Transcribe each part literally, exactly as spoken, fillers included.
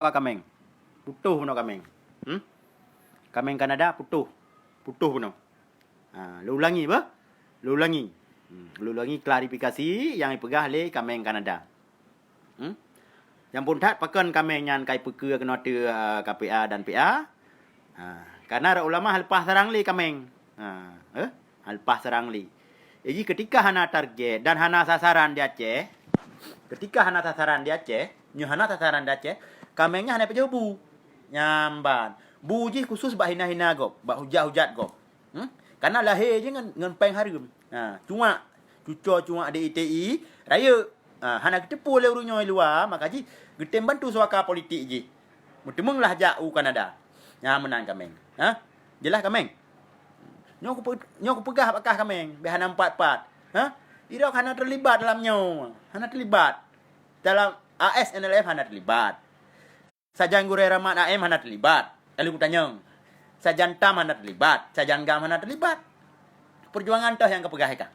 Kaméng. Putôh bunoe kaméng. Hmm? Kaméng Kanada putôh. Putôh bunoe. Ha, lôn ulangi bah. Lôn ulangi. Hmm, lôn ulangi klarifikasi nyang ipeugah lé kaméng Kanada. Hmm? Nyang phôn that pakon kaméng nyan ka ipeukeue keunoe ateueh, eh, K P A dan P A. Ha, karena ulama leupah sarang lé kaméng. Ha, eh? Leupah sarang lé. Jadi ketika hana target dan hana sasaran di Aceh, ketika hana sasaran di Aceh, nyoe hana sasaran di Aceh, kaméng nyan hana pajoh bu. Nyan ban. Bu jih khusus bak hina-hina gob, bak hujat-hujat gob. Hmm? Karena lahé jih ngon, ngon péng hareuem. Ha, cuak, cuco cuak D I T I, rayeuk. Ha, hana geuteupeue lé ureuëng nyoe luwa, maka jih geutem bantu suaka politik jih. Meuteumeung lah jak u Kanada. Nyan meunan kaméng. Ha? Jeulaih kaméng? Nyoe kupe-, nyoe kupeugah bak kah kaméng, bèk hana meupat-pat. Ha? Irok hana teulibat dalam nyoe. Hana teulibat. Dalam A S N L F hana teulibat. Sajan Gurèe Rahmat A M hana teulibat. Lalu kutanyong. Sajan TAM hana teulibat. Sajan GAM hana teulibat. Peujuangan toh nyang kapeugah kah.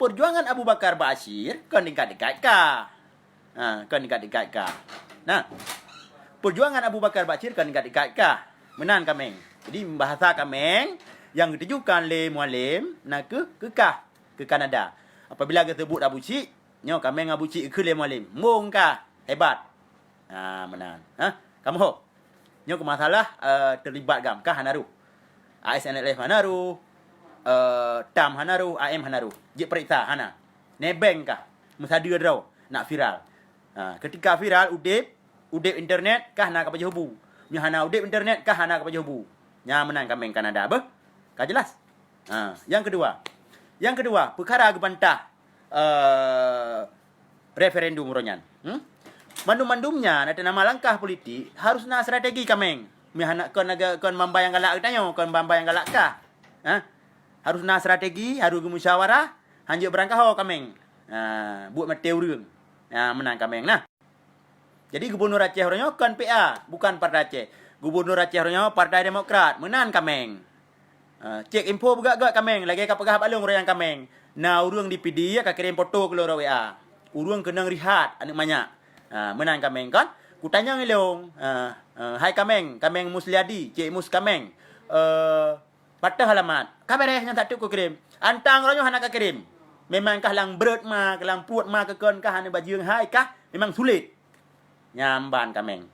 Peujuangan Abu Bakar Ba'asyir kon tingkat-tingkat kah. Ha, kon tingkat-tingkat kah. Nah, peujuangan Abu Bakar Ba'asyir kon tingkat-tingkat kah. Meunan kaméng. Jadi, bahasa kaméng nyang geutujukan lé Mualem na keuh keu kah, keu Kanada. Apabila geuseubut Abu Syik, nyoe kaméng Abu Syik keu lé Mualem. Mbong kah, hebat. Ha, meunan. Ha, kamoe ho. Nyoe keu masalah, eh, teulibat GAM kah hana rôh. A S N L F hana rôh, eh, TAM hana rôh, A M hana rôh. Jeuet peuriksa hana. Nebeng kah, meusadeue droe, nak viral. Ha, ketika viral, udeb, udeb internet kah hana ka pajoh bu. Nyoe hana udeb internet kah hana ka pajoh bu. Nyan meunan kaméng Kanada beuh. Ka jelas? Ha, nyang keudua. Nyang keudua, peukara geubantah, eh, referendum uroe nyan. Hmm? Mandum-mandum nyan ateueh nama langkah politik harus na strategi kaméng. Meuhana kon aga-, kon bamba nyang galak geutanyoe, kon bamba nyang galak kah. Ha? Harus na strategi, harus geumusyawarah, hanjeuet beurangkaho kaméng. Ha, buet maté ureuëng. Ha, meunan kaméng nah. Jadi gubunur Aceh uroe nyoe kon P A, bukan Partai Aceh. Gubunur Aceh uroe nyoe Partai Demokrat, meunan kaméng. Ah, cek info beugöt-göt kaméng, lagèe ka peugah bak lôn uroe nyan kaméng. Na ureuëng di Pidie ka kirém foto keu lôn lewat W A. Ureuëng keunong rihat aneuk manyak. Ah, meunan kaméng kon. Kutanyong ilôn, ah, ah, hai kaméng, kaméng Musliadi, Cek Mus kaméng. Eh, Patah alamat. Ka beres nyang satu kukirém. Antang uroe nyoe hana kakirém. Memang kah lam brot ma, kah lam pruet ma keukon kah hana bajeung hai kah memang sulet. Nyan ban kaméng.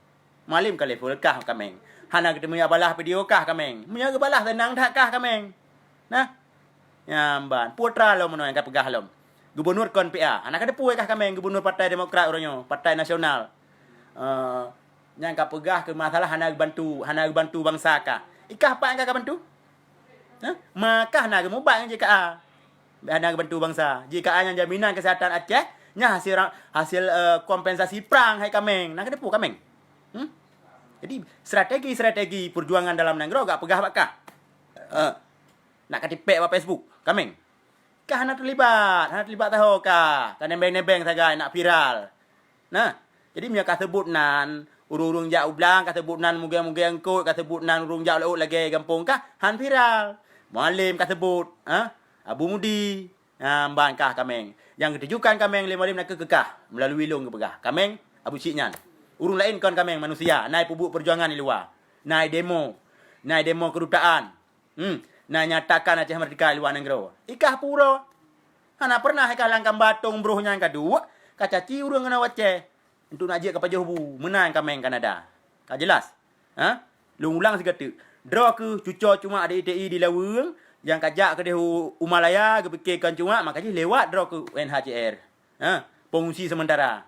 Mualem ka level kah kaméng. Hana geuteumé balah video kah kaméng. Meunyoe geubalah seunang that kah kaméng. Nah. Nyan ban. Putra lom meunoe nyang ka peugah lom. Gubunur kon P A. Hana ka teupeu kah kaméng gubunur Partai Demokrat uroe nyoe, Partai Nasional. Eh, nyang ka peugah keu masalah hana geubantu, hana geubantu bansa kah. Ikah pat nyang ka geubantu? Hah? Ma kah na geumubat ngon J K A? Hana geubantu bansa. J K A nyan jaminan kesehatan Aceh, nyan hasil ra-, hasil, eh, kompensasi prang hai kaméng. Na ka teupeu kaméng? Hmm? Jadi, strategi-strategi perjuangan dalam nanggroe gak peugah bak kah. Eh, nak katipek bak Facebook, kaméng. Kah hana terlibat, hana terlibat taho kah. Ka nebeng-nebeng sagai nak viral. Nah, jadi meunyoe ka seubut nan, ureuëng-ureuëng jak u blang, ka seubut nan mugeng-mugeng eungkôt, ka seubut nan ureuëng jak laôt lagèe gampông kah, han viral. Mualem ka seubut, ha? Abu Mudi, ha, ban kah kaméng. Nyang geutujukan kaméng lé Mualem na keuh keu kah, meulalu lôn geupeugah. Kaméng, Abu Syik nyan. Ureuëng laén kon kaméng manusia, na ipeubuet peujuangan di luwa. Na idemo, na idemo keudutaan. Hmm, na nyatakan Aceh Merdeka di luwa nanggroe. Ikah pura. Hana pernah ikah lam kamba tông broh nyang ka duek, ka caci ureuëng keunoe u Aceh. Untuk nak jeuet ka pajoh bu, meunan kaméng Kanada. Ka jelas? Ha? Lôn ulang sigoe teuk. Droe keuh cuco cumak D I T I di Laweueng, nyang ka jak keudeh u, u Malaya, geupike kon cumak, maka jih lewat droe keuh U N H C R. Ha? Pengungsi sementara.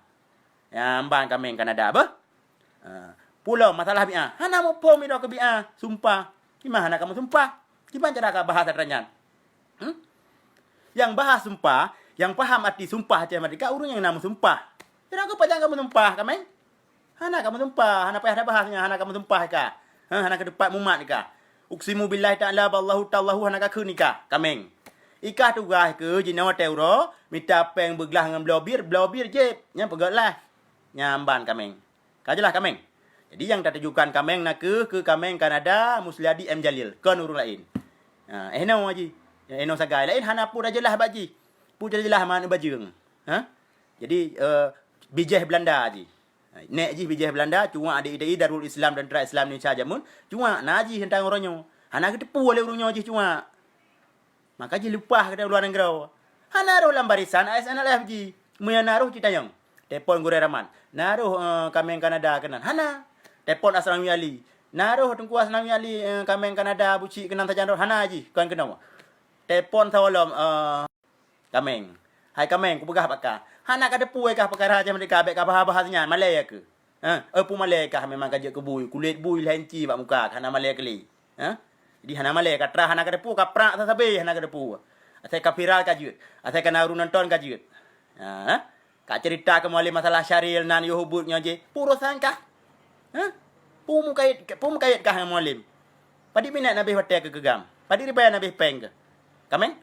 Nyan ban kaméng Kanada beuh. Ha, pulo masalah bi'ah. Hana muphom idok keu bi'ah, sumpah. Kiban hana kamoe sumpah? Kiban cara ka bahas atra nyan? Hmm? Nyang bahas sumpah, nyang paham arti sumpah Aceh Merdeka, ureuëng nyang na meusumpah. Kira keu pajan kamoe sumpah, kaméng? Hana kamoe sumpah, hana payah tabahas nyan, hana kamoe sumpah kah. Ha, hana keu teumpat mumat kah. Uksimu billahi ta'ala ballahu tallahu hana kakheun ikah, kaméng. Ikah tugaih keu jinoe watèe uroe, mita péng beuglah ngon bloe bir, bloe bir jép, nyan peugöt lah. Nyan ban kaméng. Ka jeulaih kaméng. Jadi nyang tatujukan kaméng na keuh keu kaméng Kanada Musliadi M Jalil, kon ureuëng laén. Ha, eh noe jih. Eh noe sagai laén hana peue tajeulaih bak jih. Peue tajeulaih ma aneuk bajeung. Ha? Jadi, eh, bijéh Beulanda jih. Nèk jih bijèh Beulanda, cuak di I T I, Darul Islam, Tentera Islam Indonesia jameun, cuak na jih teuntang uroe nyoe. Hana geuteupeue lé ureueng nyoe jih cuak. Maka jih leupah keu luwa nanggroe. Hana roh lam barisan A S N L F jih. Meunyo na roh cit tanyong. Telepon Gurèe Rahman. Na roh, eh, Kaméng Kanada keunan. Hana. Telepon Asnawi Ali. Na roh Teungku Asnawi Ali, eh, Kaméng Kanada buci keunan sajan roh. Hana jih, kon keunoe. Telepon saboh lom, eh, Kaméng. Hai Kaméng, kupeugah bak kah. Hana kateupeue kah peukara Aceh Merdeka, bèk kabahas-bahas nyan, malèe kah? Ha? Eh, peue malèe kah, memang kajeuet keu bui, kulét bui lhèe inci bak muka, hana malèe keu lé. Ha? Jadi hana malèe, katra hana kateupeue, kaprak sabe-sabe hana kateupeue. Asai kaviral kajeuet, asai kana ureueng nonton kajeuet. Ha? Kacerita keu Mualem masalah Syahril nan yoh ubit nyoe jih. Peue urosan kah? Ha? Peue mukayét, peue mukayét kah ngon Mualem? Padit minèt nabeh watèe keu keu GAM? Padit ribèe nabeh pèng keu? Kaméng?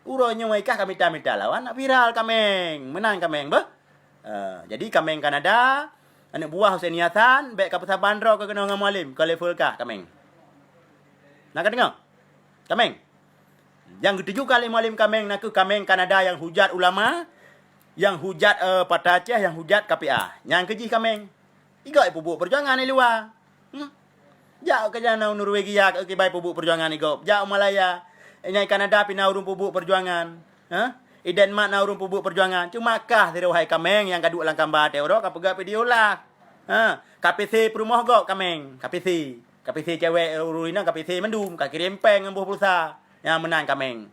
Uroe nyoe kah kamita-mita lawan nak viral Kaméng. Meunan Kaméng beuh. Eh, jadi Kaméng Kanada, aneuk buah Husaini Hasan, bèk kapeusaban droe keu keunoe ngon Mualem, keu level kah Kaméng. Na kadeungoe? Kaméng. Nyang geutujukan lé Mualem Kaméng nakeuh Kaméng Kanada nyang hujat ulama, nyang hujat, eh, Partai Aceh, nyang hujat K P A. Nyang keujih Kaméng. Igob ipeubuet peujuangan di luwa. Hmm? Jak keu jana u Norwegia keu kibai peubuet peujuangan igob. Jak u Malaya. Nyang i Kanada pih na ureueng peubuet peujuangan. Ha? I Denmark na ureueng peubuet peujuangan. Cuma kah sidroe hai Kaméng nyang kaduek lam kamba até uroe kapeugah video lah. Ha? Ka P C peurumoh gob Kaméng. Ka P C. Ka P C cewek ureueng inong ka P C mandum. Kakirém pèng ngon boh pulsa. Nyang meunan Kaméng.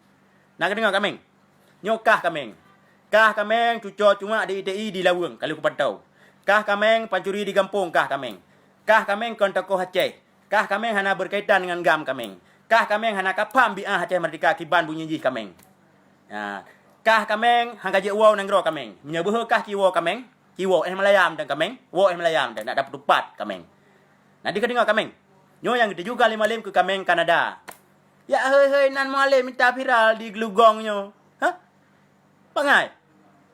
Na kadeungoe Kaméng? Nyoe kah Kaméng. Kah Kaméng cuco cuak di I T I di Laweueng, ka lheueh kupantau. Kah Kaméng pancuri di gampông kah Kaméng. Kah Kaméng kon tokoh Aceh. Kah Kaméng hana berkaitan dengan GAM Kaméng. Kah Kaméng hana kapham bi'ah Aceh Merdeka kiban bunyi jih Kaméng. Ha. Kah Kaméng han kajeuet woe nanggroe Kaméng. Meunyoe beuhe kah ciwoe Kaméng, ciwoe éh Malaya mantong Kaméng, woe éh Malaya mantong, nak dapeutupat Kaméng. Na di kadeungoe Kaméng. Nyoe nyang geutujukan lé Mualem keu Kaméng Kanada. Jak hei-hei nan Mualem mita viral di Glugong nyoe. Ha? Bangai.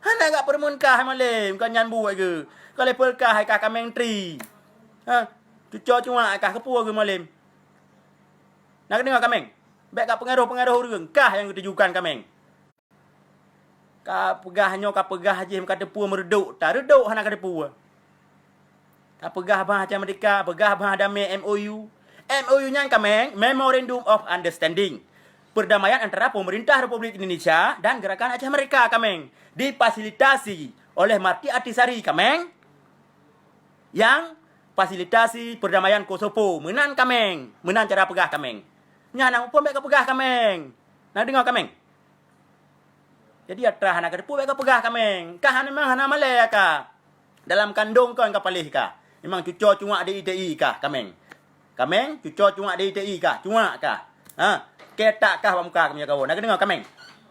Hana gak peureumeun kah Mualem, kon nyan buet geuh. Kon level kah hai kah Kaméng Tri. Ha? Cuco cuak kah keupeue geuh Mualem. Na kadeungoe Kaméng. Bèk kapeungaroh-peungaroh ureueng, kah nyang geutujukan Kaméng. Kapeugah nyoe, kapeugah jih, ka teupeue meureudok, ta reudok hana kateupeue. Kapeugah bah Aceh Merdeka, peugah bah damé M O U. M O U nyan Kaméng, Memorandum of Understanding. Perdamaian antara pemerintah Republik Indonesia dan Gerakan Aceh Merdeka Kaméng. Difasilitasi oleh Marty Ahtisaari Kaméng. Nyang fasilitasi perdamaian Kosovo. Meunan Kaméng. Meunan cara peugah Kaméng. Nyan nyang muphom bèk kapeugah Kaméng. Na deungoe Kaméng? Jadi atra hana kateupeue bèk kapeugah Kaméng. Kah memang hana malèe kah. Dalam kandông kon ka paléh kah. Memang cuco cuak di I T I kah Kaméng. Kaméng, cuco cuak di I T I kah. Cuak kah. Ha, ketak kah bak muka Kaméng kawoe. Na kadeungoe Kaméng?